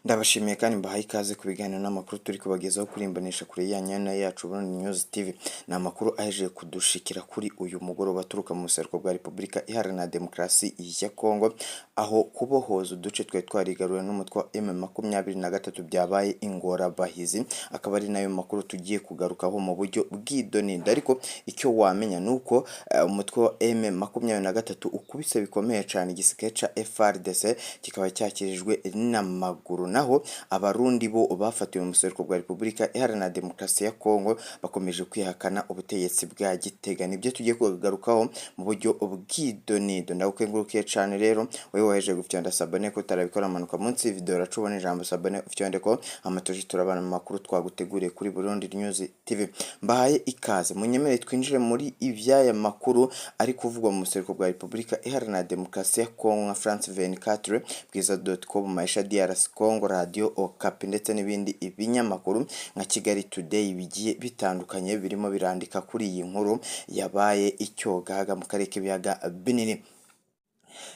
Ndabashimiye kandi mbahaye ikaze ku biganiro n'amakuru turi kubagezaho kuri imbonesha kure yanyu na yacu Burundi News TV. Ni amakuru ahejeje kudushikira kuri uyu mugoroba aturuka mu buseruko bwa Repubulika Iharanira Demokarasi ya Kongo, aho kubohoza uduce twari twarigaruriwe n'umutwe wa M23 byabaye ingorabahizi, akaba ari nayo makuru tugiye kugarukaho mu buryo bw'idonido. Ariko icyo wamenya ni uko umutwe wa M23 ukubise bikomeye cyane igisirikare ca FARDC, kikaba cyakirijwe n'amaguru. Naho Abarundi bo bafatiwe mu buseruko bwa Repubulika Iharanira Demokarasi ya Kongo bakomeje kwihakana ubutegetsi bwa Gitega. Nibyo tugiye kugarukaho mu buryo bw'idonido. Ndagukengurukiye cyane rero wewe waheje gufyonda s'abonner, ko utarabikora manuka munsi video uracubona ijambo s'abonner, ufyonde ko amatoji, turabana mu makuru twaguteguriye kuri Burundi News TV. Mbahaye ikaze, munyemere twinjire muri ivyaya makuru ari kuvugwa mu buseruko bwa Repubulika Iharanira Demokarasi ya Kongo, nka France 24, Bwiza.com, Maisha DRC Congo, Radio Okapi ndetse n'ibindi ibinyamakuru nka Kigali Today bigiye bitandukanye birimo birandika kuri iyi nkuru yabaye icyogaga mu karere k'ibiyaga binini.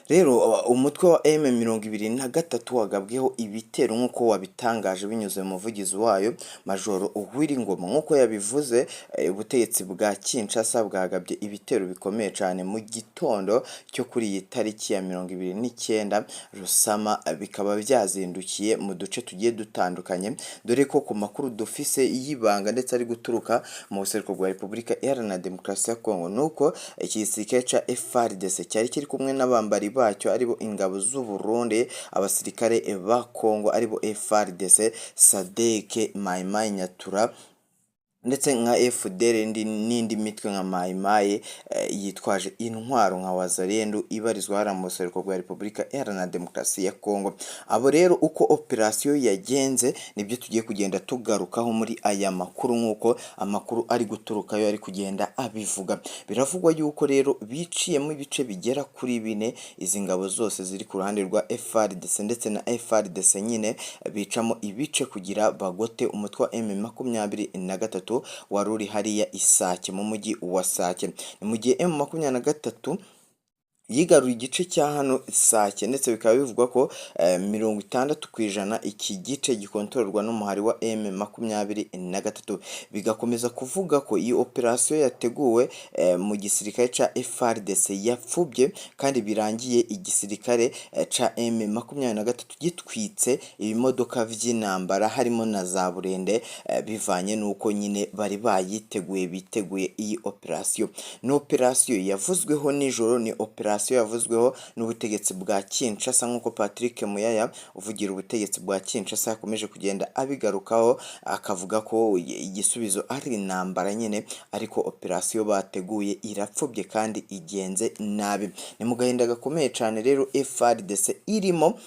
Rero umutwe wa M23 wagabweho ibitero nk'uko wabitangaje binyuze mu muvugizi wayo, Majoro Uwiringoma. Nk'uko yabivuze, ubutegetsi bwa Kinshasa bwagabye ibitero bikomeye cyane mu gitondo cyo kuri iyi tariki ya 29 Rusama, bikaba byazindukiye mu duce tugiye dutandukanye, dore ko ku makuru dufise y'ibanga ndetse ari guturuka mu buseruko bwa Repubulika Iharanira Demokarasi ya Kongo, nuko iki gisirikare ca FARDC cyari kiri kumwe n'abambari bacyo, aribo ingabo z'u Burundi, abasirikare ba Kongo aribo FARDC, SADC, Mai Mai Nyatura ndetse nka FDL n'indi mitwe nka Mai Mai yitwaje intwaro nka Wazalendo ibarizwa hariya mu buseruko bwa Repubulika Iharanira Demokarasi ya Kongo. Abo rero uko operasiyo yagenze nibyo tugiye kugenda tugarukaho muri aya makuru, nk'uko amakuru ari guturukayo ari kugenda abivuga. Biravugwa yuko rero biciyemo ibice bigera kuri bine, izi ngabo zose ziri ku ruhande rwa FARDC ndetse na FARDC nyine bicamo ibice kugira bagote umutwe wa M23 wari uri hariya Isake, mu mujyi wa Sake. Ni mu gihe M23 yigaruye igice cya hano Sake, ndetse bikaba bivugwa ko 60% iki gice gikontororwa n'umuhari wa M23. Bigakomeza kuvuga ko iyi operasiyo yateguwe mu gisirikare ca FARDC yapfubye kandi birangiye igisirikare ca M23 gitwitse ibimodoka vy'intambara harimo na za burende, bivanye n'uko nyine bari bayiteguye, biteguye iyi operasiyo. Ni operasiyo yavuzweho nijoro, ni operasiyo yavuzweho n'ubutegetsi bwa Kinshasa, nk'uko Patrick Muyaya uvugira ubutegetsi bwa Kinshasa yakomeje kugenda abigarukaho, akavuga ko igisubizo ari intambara nyine, ariko operasiyo bateguye irapfubye kandi igenze nabi. Ni mu gahinda gakomeye cyane rero FARDC irimo,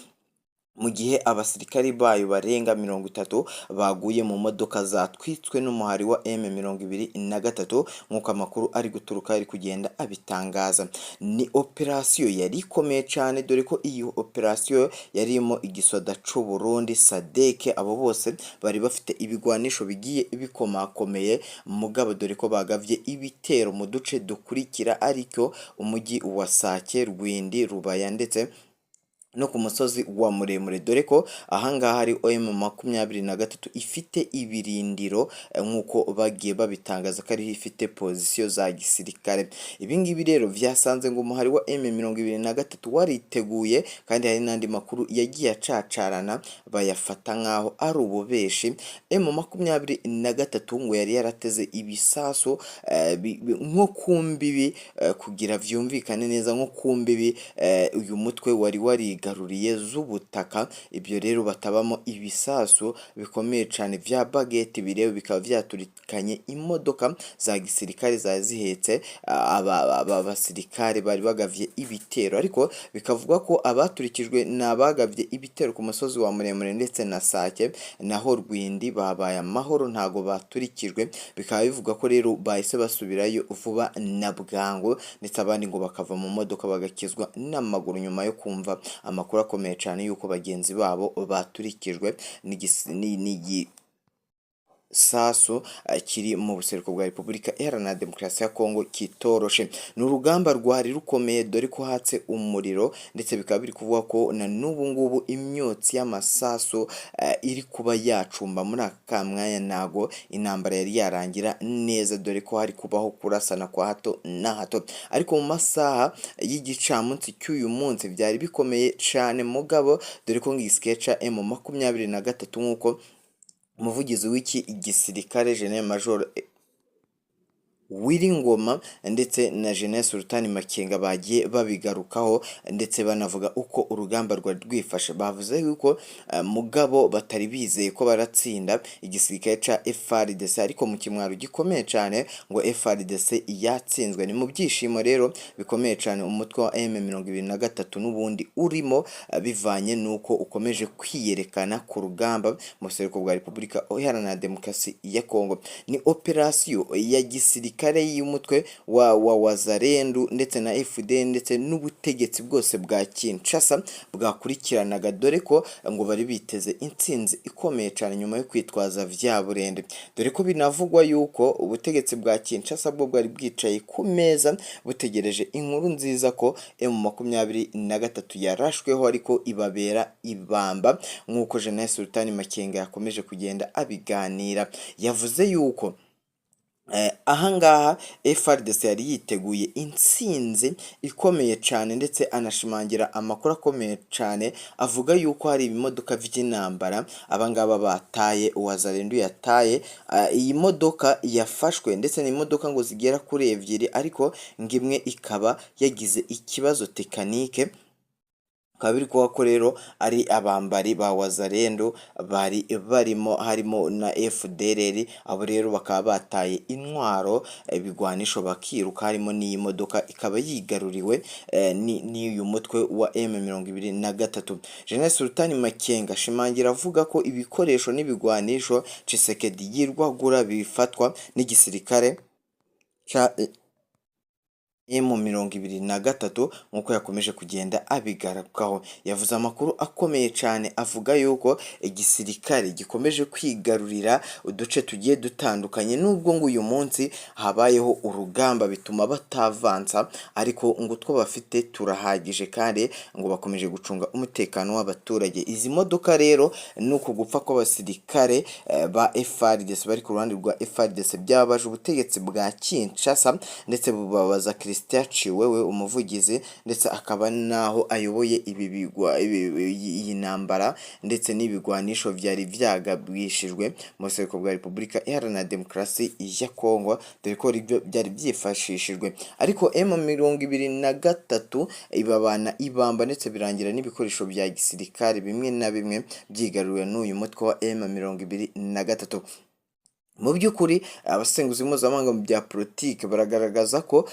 mu gihe abasirikari bayo barenga 30 baguye mu modoka zatwitswe n'umuhari wa M23, nk'uko amakuru ari guturuka ari kugenda abitangaza. Ni operasiyo yari ikomeye cyane, dore ko iyi operasiyo yarimo igisoda c'u Burundi, SADC, abo bose bari bafite ibigwanisho bigiye bikomakomeye mugabo, dore ko bagavye ibitero mu duce dukurikira, ariko umujyi wa Sake, Rwindi, Rubaya ndetse no ku musozi wa Muremure, dore ko ahangaha ari M23 ifite ibirindiro, nk'uko bagiye babitangaza ko ariho ifite pozisiyo za gisirikare. Ibi ngibi rero vyasanze ngo umuhari wa M23 wariteguye, kandi hari n'andi makuru yagiye acacarana bayafata nk'aho ari ububeshi. M23 ngo yari yarateze ibisasu nko ku mbibi, kugira vyumvikane neza, nko ku mbibi uyu mutwe wari warigaruriye z'ubutaka. Ibyo rero batabamo ibisasu bikomeye cane vya bageti bireba, bikaba vyaturikanye imodoka za gisirikare zari zihetse aba basirikare bari bagavye ibitero. Ariko bikavuga ko abaturikijwe ni abagavye ibitero ku musozi wa Muremure ndetse na Sake, naho Rwindi babaye amahoro, ntago baturikijwe. Bikaba bivuga ko rero bahise basubirayo vuba na bwangu, ndetse abandi ngo bakava mu modoka bagakizwa n'amaguru nyuma yo kumva amakuru akomeye cyane yuko bagenzi babo baturikijwe. gisasu kiri mu buseruko bwa Repubulika Iharanira Demokarasi ya Kongo kitoroshe. Ni urugamba rwari rukomeye, dore ko hatse umuriro, ndetse bikaba biri kuvuga ko na n'ubu ngubu imyotsi y'amasasu iri kuba yacumba muri aka mwanya. Ntago intambara yari yarangira neza, dore ko hari kubaho kurasana kwa hato na hato, ariko mu masaha y'igicamunsi cy'uyu munsi byari bikomeye cane mugabo, dore ko igisirikare ca M23, nk'uko umuvugizi w'iki gisirikare General Major Willy Ngoma ndetse na General Sultani Makenga bagiye babigarukaho, ndetse banavuga uko urugamba rwari rwifashe, bavuze yuko mugabo batari bizeye ko baratsinda igisirikare ca FARDC, ariko mu kimwaro gikomeye cyane ngo FARDC yatsinzwe. Ni mu byishimo rero bikomeye cyane umutwe wa M23 n'ubundi urimo, bivanye n'uko ukomeje kwiyerekana ku rugamba mu buseruko bwa Repubulika Iharanira Demokarasi ya Kongo. Ni operasiyo ya gisirikare y'umutwe wa Wazalendu ndetse na FDN, ndetse n'ubutegetsi bwose bwa Kinshasa bwakurikiranaga, dore ko ngo bari biteze intsinzi ikomeye cyane nyuma yo kwitwaza vya burende, dore ko binavugwa yuko ubutegetsi bwa Kinshasa bwo bwari bwicaye ku meza butegereje inkuru nziza ko M23 yarashweho, ariko ibabera ibamba, nk'uko General Sultani Makenga yakomeje kugenda abiganira. Yavuze yuko ahangaha FARDC yari yiteguye intsinzi ikomeye cyane, ndetse anashimangira amakuru akomeye cyane avuga yuko hari ibimodoka by'intambara abangaba bataye, Wazalendo yataye. Iyi modoka yafashwe, ndetse ni imodoka ngo zigera kuri ebyiri, ariko ngo imwe ikaba yagize ikibazo tekanike. Bikaba biri kuvuga ko rero ari abambari ba Wazalendo bari barimo, harimo na FDLR. Abo rero bakaba bataye intwaro, ibigwanisho, bakiruka, harimo n'iyi modoka ikaba yigaruriwe n'uyu mutwe wa M23. General Sultani Makenga ashimangira avuga ko ibikoresho n'ibigwanisho Tshisekedi yirwagura bifatwa n'igisirikare ca M23, nk'uko yakomeje kugenda abigarukaho. Yavuze amakuru akomeye cyane avuga yuko igisirikare gikomeje kwigarurira uduce tugiye dutandukanye, nubwo ngo uyu munsi habayeho urugamba bituma batavansa, ariko ngo utwo bafite turahagije kandi ngo bakomeje gucunga umutekano w'abaturage. Izi modoka rero nuko gupfa kw'abasirikare ba FARDC bari ku ruhande rwa FARDC byababaje ubutegetsi bwa Kinshasa, ndetse bubabaza Christian Tshiwewe, umuvugizi, ndetse akaba naho ayoboye ibi bigwa iyi ntambara, ndetse n'ibigwanisho byari byagabwishijwe mu buseruko bwa Repubulika Iharanira Demokarasi ya Kongo, dore ko ibyo byari byifashishijwe, ariko M23 ibabana ibamba, ndetse birangira n'ibikoresho bya gisirikare bimwe na bimwe byigaruriwe n'uyu mutwe wa M23. Mu by'ukuri abasenguzi mpuzamahanga mu bya politiki baragaragaza ko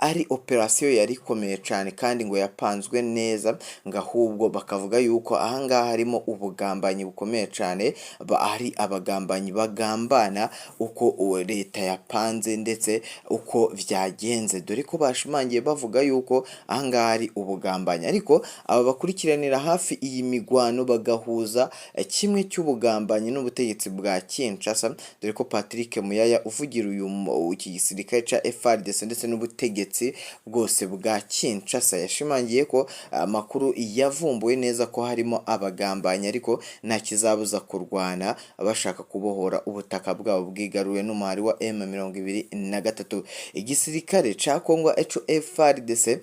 ari operasiyo yari ikomeye cyane kandi ngo yapanzwe neza, ngo ahubwo bakavuga yuko ahangaha harimo ubugambanyi bukomeye cyane, ari abagambanyi bagambana uko leta yapanze ndetse uko byagenze, dore ko bashimangiye bavuga yuko ahangaha ari ubugambanyi. Ariko aba bakurikiranira hafi iyi migwano bagahuza kimwe cy'ubugambanyi n'ubutegetsi bwa Kinshasa, dore ko Patrick Muyaya uvugira uyu iki gisirikare ca FARDC ndetse n'ubutegetsi bwose bwa Kinshasa yashimangiye ko amakuru yavumbuwe neza ko harimo abagambanyi, ariko nta kizabuza kurwana bashaka kubohora ubutaka bwabo bwigaruwe n'umuhari wa M23. Igisirikare ca Kongo eco FARDC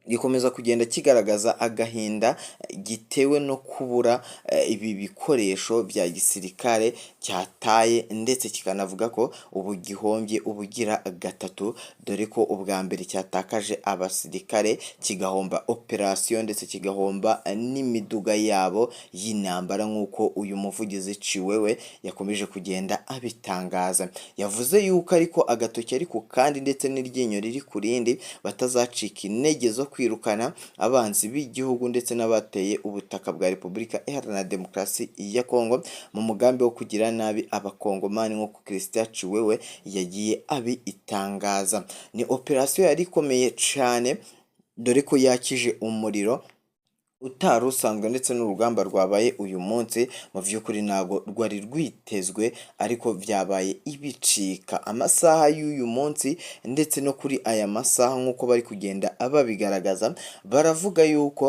gikomeza kugenda kigaragaza agahinda gitewe no kubura ibi bikoresho bya gisirikare cyataye, ndetse kikanavuga ko ubu gihombye ubugira gatatu, dore ko ubwa mbere cyatakaje abasirikare, kigahomba operasiyo, ndetse kigahomba n'imiduga yabo y'intambara, nk'uko uyu muvugizi Tshiwewe yakomeje kugenda abitangaza. Yavuze yuko ariko agatoki ariko kandi ndetse n'iryinyo riri ku rindi, batazacika intege zo kwirukana abanzi b'igihugu ndetse n'abateye ubutaka bwa Repubulika Iharanira Demokarasi ya Kongo mu mugambi wo kugira nabi abakongomani, nk'uko Christian Tshiwewe yagiye abitangaza. Ni operasiyo yari ikomeye cyane, dore ko yakije umuriro. Utari usanzwe ndetse n'urugamba rwabaye uyu munsi mu vy'ukuri ntabwo rwari rwitezwe, ariko vyabaye ibicika amasaha y'uyu munsi. Ndetse no kuri aya masaha, nk'uko bari kugenda babigaragaza, baravuga yuko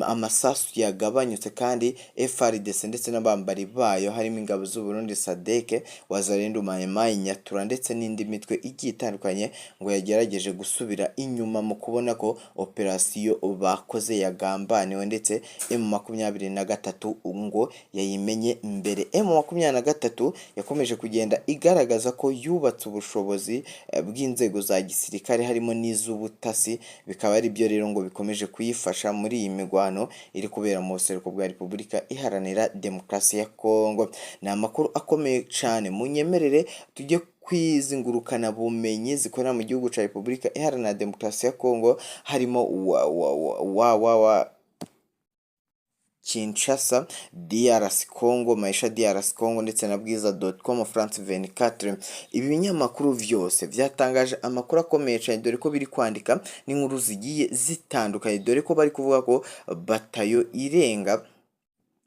amasasu yagabanyutse kandi FARDC ndetse n'abambari bayo, harimo ingabo z'u Burundi, SADC, Wazalendo, Mai Mai, Nyatura ndetse n'indi mitwe igiye itandukanye, ngo yagerageje gusubira inyuma mu kubona ko operasiyo bakoze yagambaniwe, ndetse M23 ngo yayimenye mbere. M23 yakomeje kugenda igaragaza ko yubatse ubushobozi bw'inzego za gisirikare, harimo n'iz'ubutasi, bikaba ari byo rero ngo bikomeje kuyifasha muri iyi migwano iri kubera mu buseruko bwa Repubulika Iharanira Demokarasi ya Kongo. Ni amakuru akomeye cyane. Munyemerere tujye kwizingurukana bumenyi zikorera mu gihugu cya Repubulika Iharanira Demokarasi ya Kongo, harimo wa wa wa wa wa Kinshasa, DRC Congo, Maisha DRC Congo ndetse na Bwiza.com, France 24. Ibi binyamakuru vyose vyatangaje amakuru akomeye cyane, dore ko biri kwandika n'inkuru zigiye zitandukanye, dore ko bari kuvuga ko batayo irenga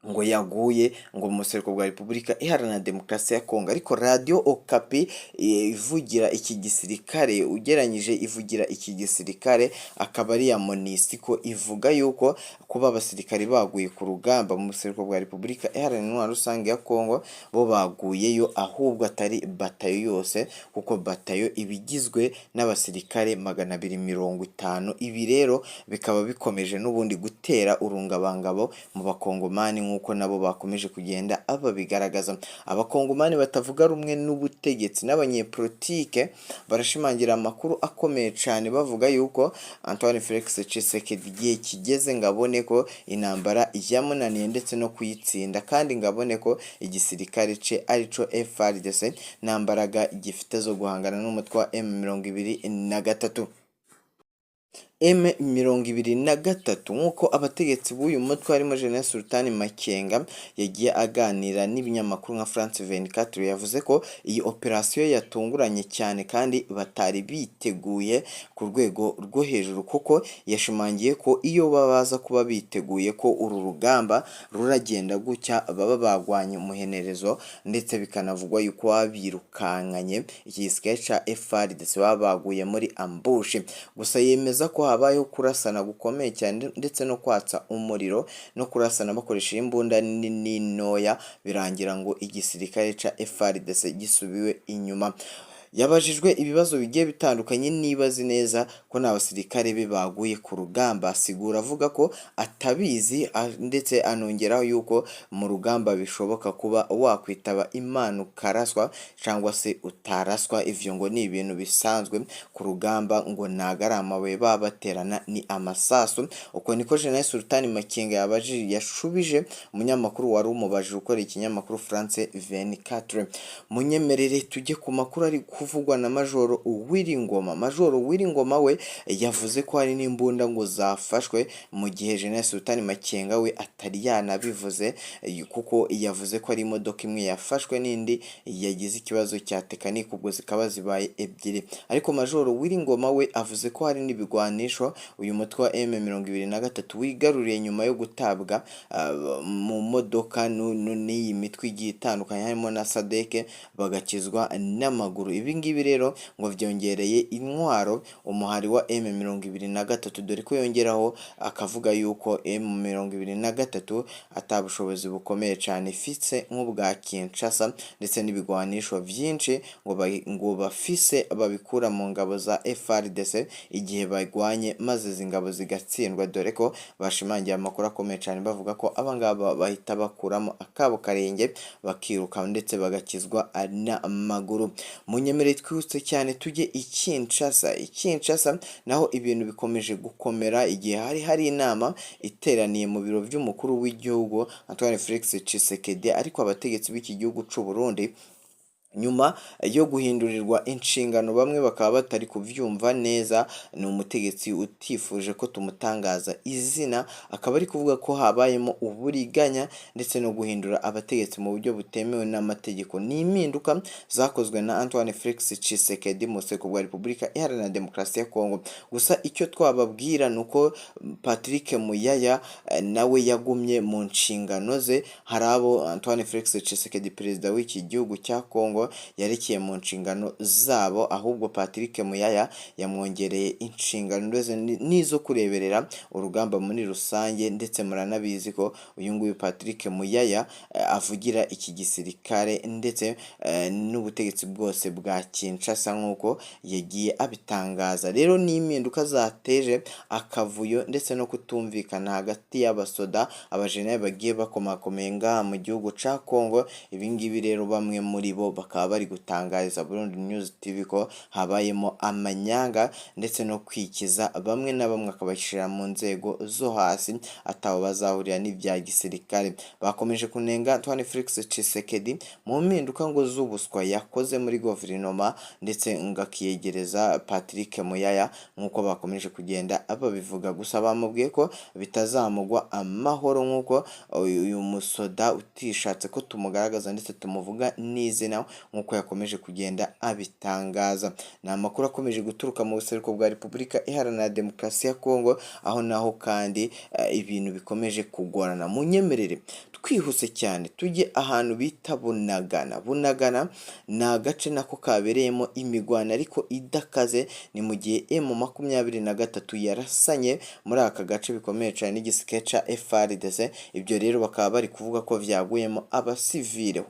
ngo yaguye ngo mu buseruko bwa Repubulika Iharanira Demokarasi ya Kongo. Ariko Radio Okapi ivugira iki gisirikare, ugereranyije ivugira iki gisirikare akaba ari iya MONUSCO, ivuga yuko kuba abasirikare baguye ku rugamba mu buseruko bwa Repubulika Iharanira Intwaro Rusange ya Kongo, bo baguyeyo, ahubwo atari batayo yose, kuko batayo iba igizwe n'abasirikare 250. Ibi rero bikaba bikomeje n'ubundi gutera urungabangabo mu Bakongomani, nk'uko nabo bakomeje kugenda babigaragaza. Abakongomani batavuga rumwe n'ubutegetsi n'abanyepolitike barashimangira amakuru akomeye cyane, bavuga yuko Antoine Felix Tshisekedi igihe kigeze ngo abone ko intambara yamunaniye ndetse no kuyitsinda, kandi ngo abone ko igisirikare ce arico FARDC nta mbaraga gifite zo guhangana n'umutwe wa M23. M23, nk'uko abategetsi b'uyu mutwe harimo General Sultan Makenga yagiye aganira n'ibinyamakuru nka France 24, yavuze ko iyi operasiyo yatunguranye cyane kandi batari biteguye ku rwego rwo hejuru, kuko yashimangiye ko iyo baza kuba biteguye ko uru rugamba ruragenda gutya, baba bagwanye umuhenerezo, ndetse bikanavugwa yuko baba birukankanye iki gisirikare cya FARDC, baba baguye muri ambush. Gusa yemeza ko habayeho kurasana gukomeye cyane ndetse no kwatsa umuriro no kurasana bakoresheje imbunda nini ntoya, birangira ngo igisirikare cya FARDC gisubiwe inyuma. Yabajijwe ibibazo bigiye bitandukanye niba azi neza ko nta basirikare be baguye ku rugamba, asigura avuga ko atabizi, ndetse anongeraho yuko mu rugamba bishoboka kuba wakwitaba Imana ukaraswa cyangwa se utaraswa, ivyo ngo ni ibintu bisanzwe ku rugamba, ngo ntago ari amabuye baba baterana, ni amasasu. Uko niko General Sultan Makenga yabajije, yashubije umunyamakuru wari umubajije ukora ikinyamakuru France 24. Munyemerere tujye ku makuru ari kuvugwa na Majoro Uwiringoma. Majoro Uwiringoma we yavuze ko hari n'imbunda ngo zafashwe, mu gihe General Sultan Makenga we atari yanabivuze, kuko yavuze ko ari imodoka imwe yafashwe n'indi yagize ikibazo cya tekanike, ubwo zikaba zibaye ebyiri. Ariko Majoro Uwiringoma we avuze ko hari n'ibigwanisho uyu mutwe wa M23 wigaruriye nyuma yo gutabwa mu modoka n'iyi mitwe igiye itandukanye harimo na SADC, bagakizwa n'amaguru. Ibi ngibi rero ngo byongereye intwaro umuhari wa M23, dore ko yongeraho akavuga yuko M23 ata bushobozi bukomeye cyane ifise nk'ubwa Kinshasa, ndetse n'ibigwanisho byinshi ngo bafise babikura mu ngabo za FARDC igihe bagwanye, maze izi ngabo zigatsindwa, dore ko bashimangiye amakuru akomeye cyane bavuga ko abangaba bahita bakuramo akabo karenge bakiruka ndetse bagakizwa n'amaguru. Munyemerere twihuse cyane tujye i Kinshasa. I Kinshasa naho ibintu bikomeje gukomera, igihe hari inama iteraniye mu biro by'umukuru w'igihugu Antoine Felix Tshisekedi, ariko abategetsi b'iki gihugu c'u Burundi Nyuma yo guhindurirwa inshingano, bamwe bakaba batari kuvyumva neza. Ni umutegetsi utifuje ko tumutangaza izina, akaba ari kuvuga ko habayemo uburiganya ndetse no guhindura abategetsi mu buryo butemewe n'amategeko. Ni impinduka zakozwe na Antoine Felix Tshisekedi mu buseruko bwa Repubulika Iharanira Demokarasi ya Kongo. Gusa icyo twababwira ni uko Patrick Muyaya nawe yagumye mu nshingano ze. Hari abo Antoine Felix Tshisekedi, perezida w'iki gihugu cya Kongo, yarekeye mu nshingano zabo, ahubwo Patrick Muyaya yamwongereye inshingano ndetse n'izo kureberera urugamba muri rusange. Ndetse muranabizi ko uyu nguyu Patrick Muyaya avugira iki gisirikare ndetse n'ubutegetsi bwose bwa Kinshasa, nk'uko yagiye abitangaza. Rero ni impinduka zateje akavuyo ndetse no kutumvikana hagati y'abasoda, abajenerali bagiye bakomakomeye ngaha mu gihugu ca Kongo. Ibi ngibi rero bamwe muri bo bakaba bari gutangariza Burundi News TV ko habayemo amanyanga ndetse no kwikiza bamwe na bamwe, akabashyira mu nzego zo hasi ataho bazahurira n'ibya gisirikare. Bakomeje kunenga Antoine Felix Tshisekedi mu mpinduka ngo z'ubuswa yakoze muri guverinoma, ndetse ngo akiyegereza Patrick Muyaya, nk'uko bakomeje kugenda babivuga. Gusa bamubwiye ko bitazamugwa amahoro, nk'uko uyu musoda utishatse ko tumugaragaza ndetse tumuvuga n'izina, nk'uko yakomeje kugenda abitangaza. Ni amakuru akomeje guturuka mu buseruko bwa Repubulika Iharanira Demokarasi ya Kongo, aho naho kandi ibintu bikomeje kugorana. Munyemerere twihuse cyane tujye ahantu bita Bunagana. Bunagana ni agace nako kabereyemo imigwano ariko idakaze. Ni mu gihe M23 yarasanye muri aka gace bikomeye cyane n'igisirikare ca FARDC. Ibyo rero bakaba bari kuvuga ko vyaguyemo abasivile.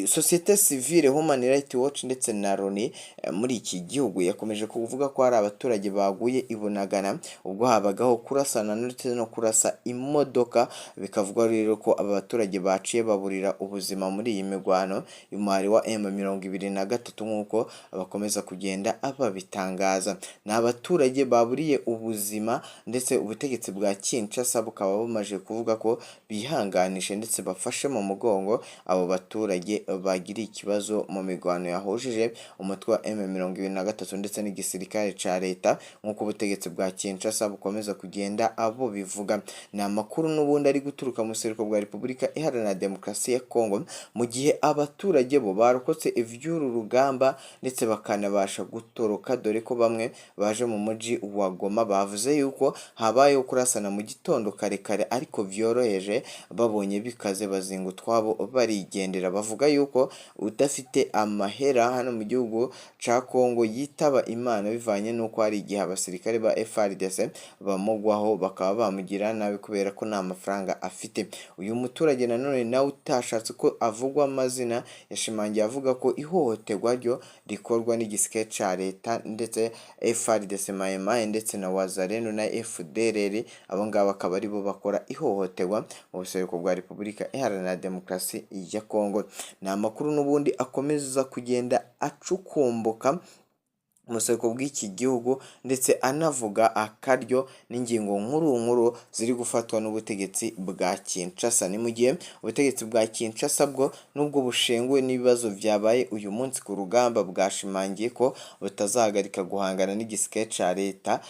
Sosiyete sivile, Human Rights Watch ndetse na Loni muri iki gihugu yakomeje kuvuga ko hari abaturage baguye i Bunagana ubwo habagaho kurasana ndetse no kurasa imodoka. Bikavugwa rero ko aba baturage baciye baburira ubuzima muri iyi mirwano y'umuhari wa M23, nk'uko bakomeza kugenda babitangaza. Ni abaturage baburiye ubuzima, ndetse ubutegetsi bwa Kinshasa bukaba bumaze kuvuga ko bihanganishe ndetse bafashe mu mugongo abo baturage bagiriye ikibazo mu mirwano yahujije umutwe wa M23 ndetse n'igisirikare ca leta, nk'uko ubutegetsi bwa Kinshasa bukomeza kugenda abo bivuga. Ni amakuru n'ubundi ari guturuka mu buseruko bwa Repubulika Iharanira Demokarasi ya Kongo, mu gihe abaturage bo barokotse ivy'uru rugamba ndetse bakanabasha gutoroka, dore ko bamwe baje mu muji wa Goma, bavuze yuko habayeho kurasana mu gitondo kare kare ariko vyoroheje, babonye bikaze bazinga utwabo barigendera. Bavuga yuko udafite amahera hano mu gihugu ca Kongo yitaba Imana, bivanye n'uko hari igihe abasirikare ba FARDC bamugwaho bakaba bamugira nabi kubera ko nta mafaranga afite. Uyu muturage nanone nawe utashatse ko avugwa amazina yashimangiye avuga ko ihohoterwa ryo rikorwa n'igisirikare ca leta ndetse FARDC, Maimai ndetse na Wazalendo na FDLR, abo ngabo akaba aribo bakora ihohoterwa mu buseruko bwa Repubulika Iharanira Demokarasi ya Kongo. Ni amakuru n'ubundi akomeza kugenda acukumbuka mu buseruko bw'iki gihugu, ndetse anavuga akaryo n'ingingo nkuru nkuru ziri gufatwa n'ubutegetsi bwa Kinshasa. Ni mu gihe ubutegetsi bwa Kinshasa bwo nubwo bushenguwe n'ibibazo vyabaye uyu munsi ku rugamba, bwashimangiye ko butazahagarika guhangana n'igisirikare ca leta,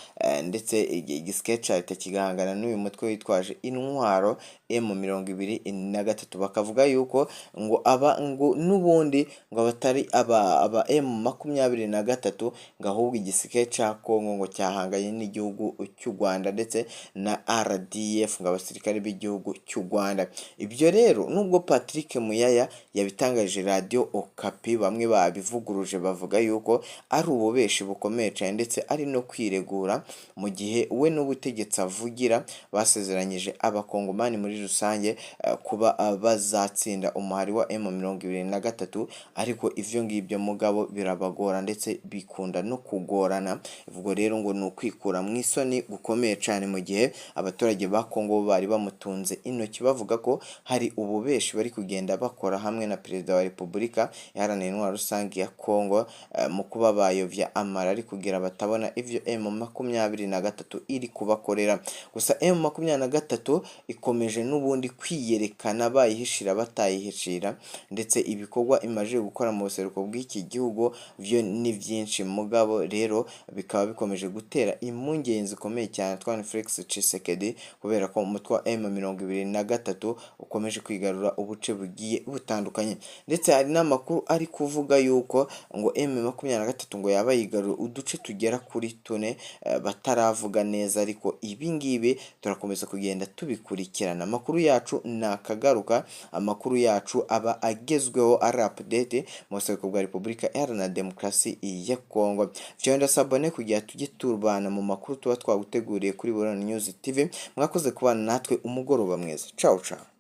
ndetse igisirikare ca leta kigahangana n'uyu mutwe witwaje intwaro M23. Bakavuga yuko ngo aba ngo n'ubundi ngo abatari aba M23, ngo ahubwo igisirikare ca Kongo ngo cyahanganye n'igihugu cy'u Rwanda ndetse na RDF, ngo abasirikare b'igihugu cy'u Rwanda. Ibyo rero nubwo Patrick Muyaya yabitangarije Radio Okapi, bamwe babivuguruje bavuga yuko ari ububeshi bukomeye cyane ndetse ari no kwiregura, mu gihe we n'ubutegetsi avugira basezeranyije abakongomani muri rusange kuba bazatsinda umuhari wa M23, ariko ivyo ngibyo mugabo birabagora ndetse bikunda bikunda no kugorana. Ubwo rero ngo ni ukwikura mu isoni gukomeye cyane, mu gihe abaturage ba Kongo bo bari bamutunze intoki bavuga ko hari ububeshi bari kugenda bakora hamwe na Perezida wa Repubulika Iharanira Intwaro Rusange ya Kongo, mu kuba bayovya amarari kugira batabona ivyo M23 iri kubakorera. Gusa M23 ikomeje n'ubundi kwiyerekana, bayihishira batayihishira, ndetse ibikorwa imaze gukora mu buseruko bw'iki gihugu vyo ni vyinshi. Mugabo rero bikaba bikomeje gutera impungenge zikomeye cyane Antoine Felix Tshisekedi, kubera ko umutwe wa M23 ukomeje kwigarura ubuce bugiye butandukanye. Ndetse hari n'amakuru ari kuvuga yuko ngo M23 ngo yaba yigarura uduce tugera kuri tune, bataravuga neza, ariko ibi ngibi turakomeza kugenda tubikurikirana. Amakuru yacu nakagaruka, amakuru yacu aba agezweho, ari update mu buseruko bwa Repubulika Iharanira Demokarasi ya Kongo. Fyonda s'abonner kugira tujye tubana mu makuru tuba twaguteguriye kuri Burundi News TV. Mwakoze kubana natwe, umugoroba mwiza, ciao ciao.